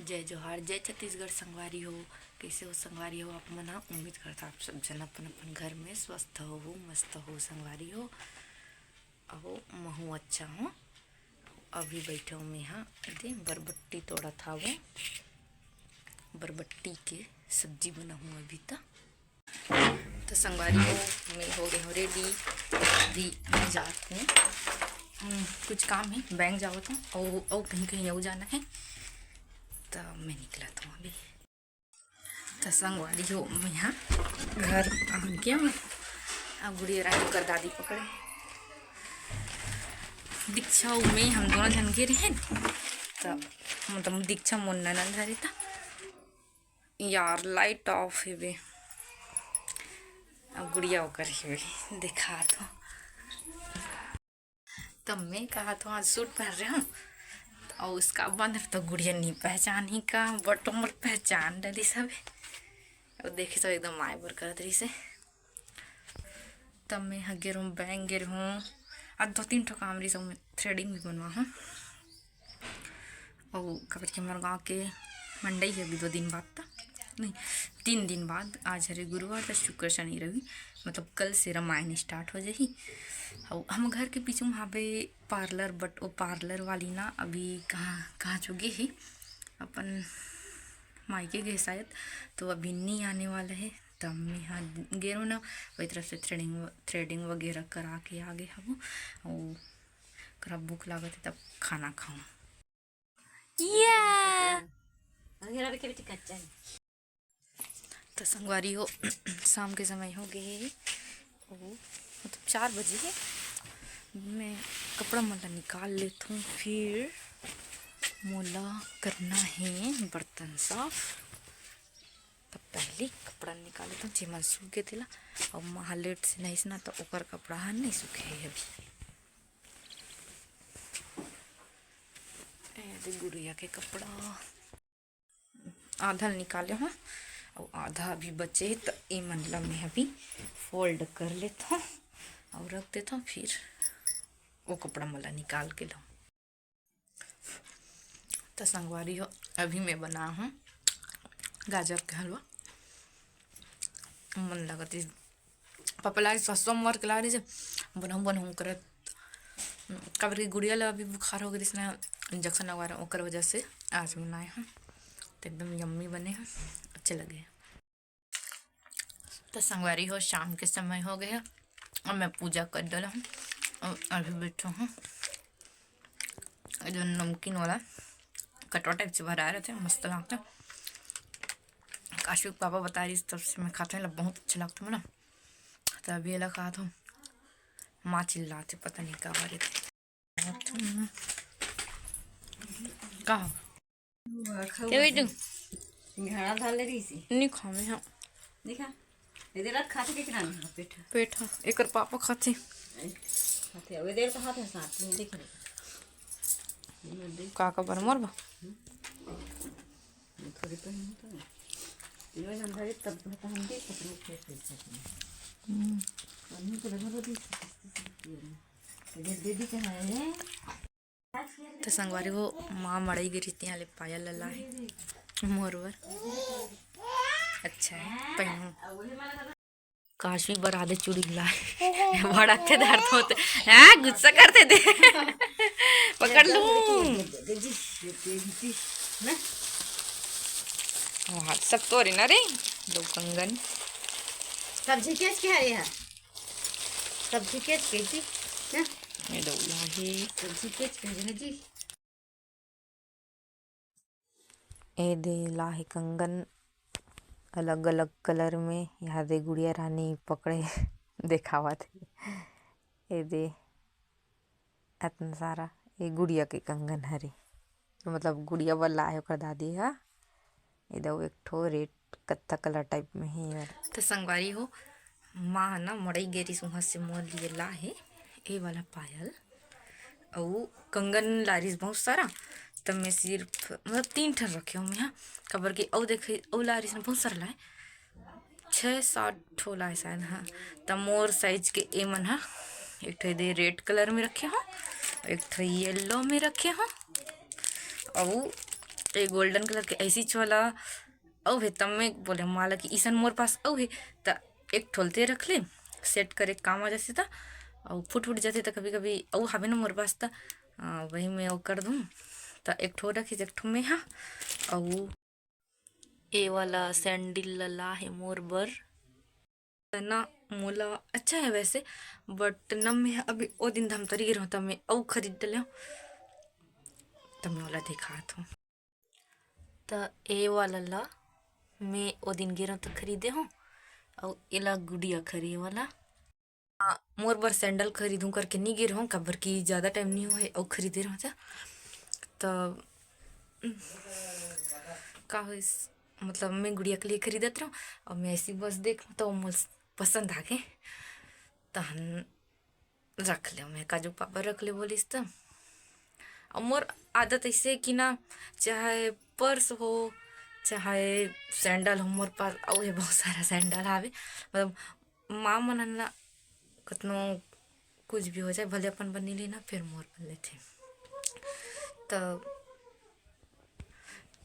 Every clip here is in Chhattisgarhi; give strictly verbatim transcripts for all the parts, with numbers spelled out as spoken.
जय जोहार, जय छत्तीसगढ़ संगवारी हो। कइसे हो संगवारी हो आप मन ह? उम्मीद करता आप सब झन अपन अपन घर में स्वस्थ हो, मस्त हो संगवारी हो। अहो, महूँ अच्छा हूँ। अभी बइठे हूँ मैं हा, एदे बरबट्टी तोड़त हावों। बरबट्टी के सब्जी बनाहूँ अभी त। त संगवारी हो, मैं हो गे हूँ ready। अभी मैं जात हूँ, हम्म, कुछ काम हे, बैंक जावत हूँ, अउ, अउ कहीं कहीं अउ जाना हे, त मैं निकलत हूँ अभी। त संगवारी हो, मैं हा घर आ गे हूँ, अब गुड़िया रानी ओकर दादी पकड़े। दीक्षा अउ मैं हम दोनों झन गे रहेन, त मतलब दीक्षा मोर ननद हरे त यार, light off हेवे। अब गुड़िया ओकर हेवे, देखात हूँ। त मैं कहत हूँ, आज suit पहन रहे हूँ अउ scarf बांध रहे, त गुड़िया नहीं पहचानही का, but मोर पहचान डरिस हवे। अउ देखे त एकदम आय बर करत रहिस हे। त मैं ह गे रहूँ, बैंक गे रहूँ, आज दो तीन ठो काम रहिस, अउ मैं threading भी बनवा हूँ। अउ काबर कि हमर गाँव के मंडई हे अभी दो दिन बाद, त नहीं, तीन दिन बाद। आज हरे गुरुवार, त शुक्र, शनि, रवि, मतलब कल से रामायण start हो जाही। अउ हम घर के पीछू में हावे parlour, but वो parlour वाली ना अभी कहाँ, कहाँ चो गे हे, अपन मायके गे शायद, तो अभी नहीं आने वाला हे। त मैं हा गे रहूँ ना, वही तरफ से threading, threading वगैरह करा के आ गे हवों। अउ करा भूख लागत हे, तब खाना खाऊँ। या। त संगवारी हो, शाम के समय हो गे हे, ओ, मतलब चार बजे हे। मैं कपड़ा मन ला निकाल लेत हूँ, फिर मोला करना हे बर्तन साफ। त पहली कपड़ा निकाल लेत हूँ, जेमन सूख गे तेला। अउ माँ late से नहाइस ना, त ओकर कपड़ा ह नहीं सूखे हे अभी। ए दे गुड़िया के कपड़ा। आधा ल निकाले हूँ, अउ आधा अभी बचे हे, त ए मन ला मैं अभी fold कर लेत हूँ अउ रख देत हूँ, फिर वो कपड़ा मन ला निकाल के लाऊँ। त संगवारी हो, अभी मैं बना हूँ गाजर के हलवा। मन लगत हे पापा लागे, सोमवार के लागे रहिसे, बनहूँ बनहूँ करत। काबर के गुड़िया ला अभी बुखार हो गे रहिस ना, injection लगवा रहे, ओकर वजह से आज बनाए हूँ। त एकदम yummy बने हे, अच्छे लगे। त संगवारी हो, शाम के समय हो गे हे, अब मैं पूजा कर डला हूँ। अउ अभी बैठे हूँ, जो नमकीन वाला कटोरा type से भरा रहते, मस्त लगता। काशवी के पापा बताए रहिस, तब से मैं खात हूँ, एला बहुत अच्छा लगता मोला। त अभी एला खात हूँ। माँ चिल्लाथे, पता नहीं का बात हे। का हो? क्या बेटू? सिंघाड़ा धर ले रहिसे। नहीं खावे, हाँ। देखा, एदे रख खाथे के किराना पेठा। पेठा, एकर पापा खाथे। खाथे, एदे तो हाथ में साथ में देख ले। का का बर मोर बा? थोड़ी पहन तो। ये जन धरे तब तो हम देख सकते हैं, कैसे कैसे। हम्म। अन्नू को लगा दे। ये दे दी कहाँ है? त संगवारी हो, माँ मड़ई गे रहिस, तिहाँ ले पायल ला लाहे मोर बर। अच्छा हे, पहनहूँ। काशवी बर आधे चूड़ी लाहे। बड़ा के धर तो होते। हाँ, गुस्सा करते दे। पकड़ लूँ। हाँ, सब तोरे ना रे, दो कंगन। सब्जी कैसे क्या है यहाँ? सब्जी के कैसी? हैं? ये दो लाहे। सब्जी के कैसी है जी? ए दे लाहे कंगन अलग-अलग colour में, यहाँ दे गुड़िया रानी पकड़े देखावत हे। ए दे अतना सारा, ये गुड़िया के कंगन हरे, मतलब गुड़िया बर लाहे ओकर दादी हा। ए दे अउ एक ठो red कत्था colour type में हे ये वाला। त संगवारी हो, माँ ह ना मड़ई गे रिहिस, उहाँ से मोर लिए लाहे ए वाला पायल अउ कंगन लारिस बहुत सारा। त मैं सिर्फ मतलब तीन ठन रखे हों मैं हा, काबर कि अउ देखे अउ लारिस ना बहुत सारा लाए, छः सात ठो लाए शायद। हाँ, त मोर size के ए मन हा, एक ठो ए दे red colour में रखे हों, एक ठो yellow में रखे हों, अउ ए golden colour के ऐसी वाला अउ हे, तब मैं बोले माँ ला कि इसन मोर पास अउ हे, त एक ठो ल ते रख ले, set करे काम आ जाथे त, अउ फुट फुट जाथे त कभी कभी अउ हावे ना मोर पास त, अ, वही मैं अउ कर दूँ। त एक ठो रखिस, एक ठो में हा, अउ ए वाला sandal ला ला हे मोर बर। त ना मोला अच्छा हे वैसे, but ना मैं अभी ओ दिन धमतरी गे रहूँ त मैं अउ खरीद डले हूँ, त मैं ओला दिखात हूँ। त ए वाला ला मैं ओ दिन गे रहूँ त खरीदे हूँ, अउ एला गुड़िया खरीदे वाला। हाँ, मोर बर sandal खरीदूँ करके नी गे रहूँ, काबर कि ज़्यादा time नी होए अउ खरीदे रहूँ त, त का होइस, मतलब मैं गुड़िया के लिए खरीदत रहूँ अउ मैं ऐसी बस देख तो मोर पसंद आ गे, तहन रख ले मैं, काजू पापा रख ले बोलिस त। अउ मोर आदत ऐसे कि ना, चाहे purse हो, चाहे sandal हो, मोर पास अउ हे बहुत सारा sandal हावे। मतलब माँ मन ह ना, कतनो कुछ भी हो जाए, भले अपन बर नी लेना, फिर मोर बर लेथे। त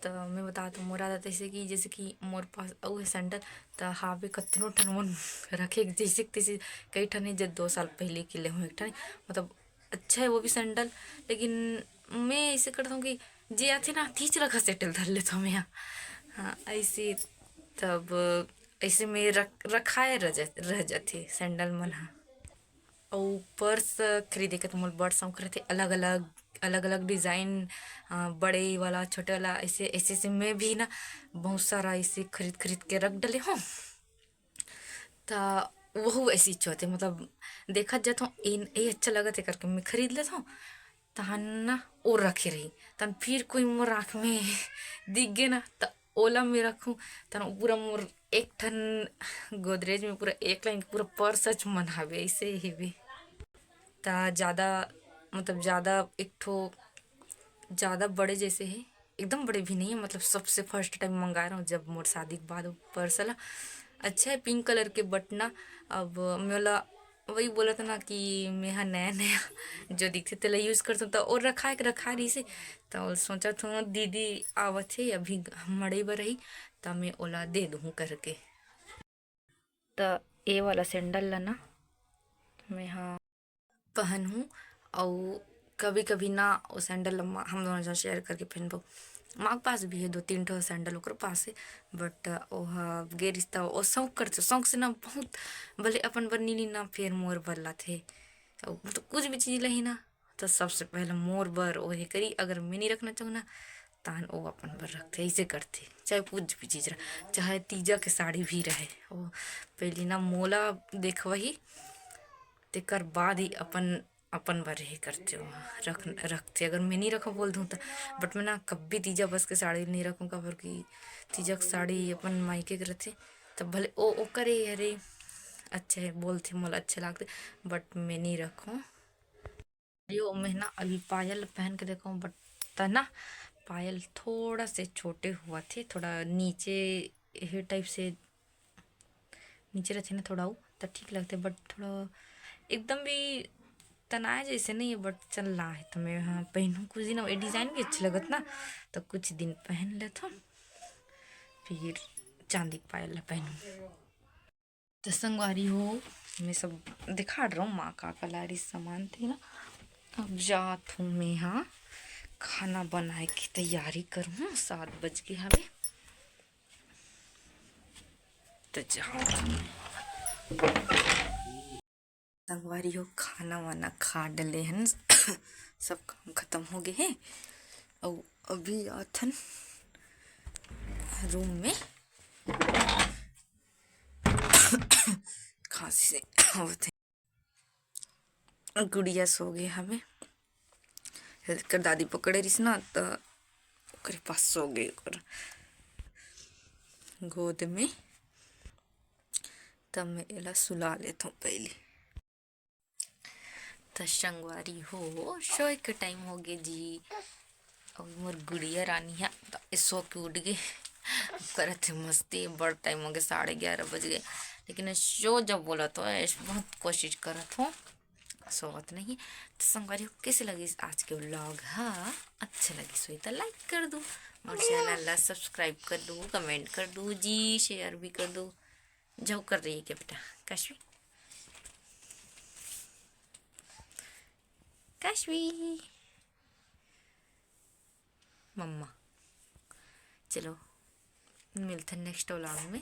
त मैं बतात हूँ, मोर आदत ऐसे कि जैसे कि मोर पास अउ हे sandal, त हावे कतनो ठन मन रखे, जैसे कि तैसे कई ठन हे, जब दो साल पहले के ले हूँ एक ठन, मतलब अच्छा हे वो भी sandal, लेकिन मैं ऐसे करता हूँ कि जे आथे ना, तीच रखा settle धर लेता हूँ मैं। हाँ, ऐसे तब ऐसे में रख, रखाए रह जा, रह जाथे sandal मन हा। अउ purse खरीदे के तो मोर बड़ शौक रहिथे, अलग-अलग, अलग-अलग design, अ, बड़े वाला, छोटे वाला, ऐसे, ऐसे, ऐसे मैं भी ना बहुत सारा ऐसे खरीद, खरीद के रख डले हूँ। त वहू ऐसी होथे, मतलब देखत जात हूँ, "ए, ए अच्छा लगत हे," करके मैं खरीद लेत हूँ, तहन ना ओ रखे रही, तहन फिर कोई मोर आँख में दिख गे ना, त ओला मैं रखूँ, तहन पूरा मोर एक ठन Godrej में पूरा एक line पूरा purse मन हावे, ऐसे हेवे। त ज़्यादा, मतलब ज़्यादा एक ठो ज़्यादा बड़े जैसे हे, एकदम बड़े भी नहीं है, मतलब सबसे first time मंगाए रहूँ जब मोर शादी के बाद वो purse ला। अच्छा है pink colour के, but ना अब मैं ओला वही बोलत ना कि मैं हा नया नया जो दिखथे तेला use करथों, त ओ रखाए के रखाए रहिसे, त ओला सोचत हूँ दीदी आवत हे अभी मड़ई बर रही, त मैं ओला दे दूँ करके। त ए वाला sandal ला ना मैं हा पहनहूँ, अउ कभी-कभी ना ओ sandal ला मा-, हम दोनों झन share करके पहनबो। माँ के पास भी हे दो तीन ठो sandal, ओकर पास हे, but ओहा गे रिहिस त ओ शौक करथे, शौक से ना बहुत, भले अपन बर नी ली ना, फेर मोर बर लाथे। अउ मतलब कुछ भी चीज लही ना, त सबसे पहले मोर बर ओहे करी, अगर मैं नी रखना चाहूँ ना, तहन ओ अपन बर रखथे, ऐसे करथे। चाहे कुछ भी चीज रहे, चाहे तीजा के साड़ी भी रहे, ओ पहली ना मोला देखवाही, तेकर बाद ही अपन, अपन बर हे करथे, ओ रख, रखथे। अगर मैं नी रखूँ बोल दूँ त, but मैं ना कभी तीजा बस के साड़ी नी रखूँ, काबर कि तीजा के साड़ी अपन मायके के रथे, त भले ओ, ओकर हे, हरे अच्छा हे बोलथे, मोला अच्छा लागथे, but मैं नी रखूँ। यो मैं ना अभी पायल पहन के देखो, but त ना पायल थोड़ा से छोटे होवथे, थोड़ा नीचे हे type से नीचे रथे ना थोड़ा, उ त ठीक लगथे, but थोड़ा एकदम भी तनाए जैसे नहीं है, but चल रहा है। त मैं हाँ पहनूँ कुछ दिन, ये design भी अच्छा लगत ना, त कुछ दिन पहन लेथों, फिर चांदी के पायल ला पहनूँ। त संगवारी हो, मैं सब दिखा रहा हूँ माँ का कलारी सामान थे ना। अब जात हूँ मैं हाँ खाना बनाए के तैयारी करूँ, सात बज के हवे। त जात हूँ मैं। संगवारी हो, खाना वाना खा डले हन, सब काम खत्म हो गए हे। अउ अभी आथन room में, खांसी से होत हे। गुड़िया सो गे हवे, एकर दादी पकड़े रिहिस ना, त ओकरे पास सो गे, ओकर गोद में। तब मैं एला सुला लेथों पहली। त संगवारी हो, सोए के time हो गे जी। अउ मोर गुड़िया रानी ह त ए सो के उठ गे, करत हे मस्ती। बड़ time हो गे, साढ़े ग्यारह बज गे, लेकिन ए सो जब बोलत हो, ए बहुत कोशिश करत हो। सोवत नहीं। तो संगवारी हो, कैसे लगिस आज के व्लॉग? हाँ, अच्छा लगिस होही त लाइक कर दू, मोर चैनल ला सब्सक्राइब कर दू, कमेंट कर दू जी, शेयर भी कर दू। जाओ कर रही है क्या बेटा? काशवी, काशवी, मम्मा। चलो, मिलथन नेक्स्ट व्लॉग में।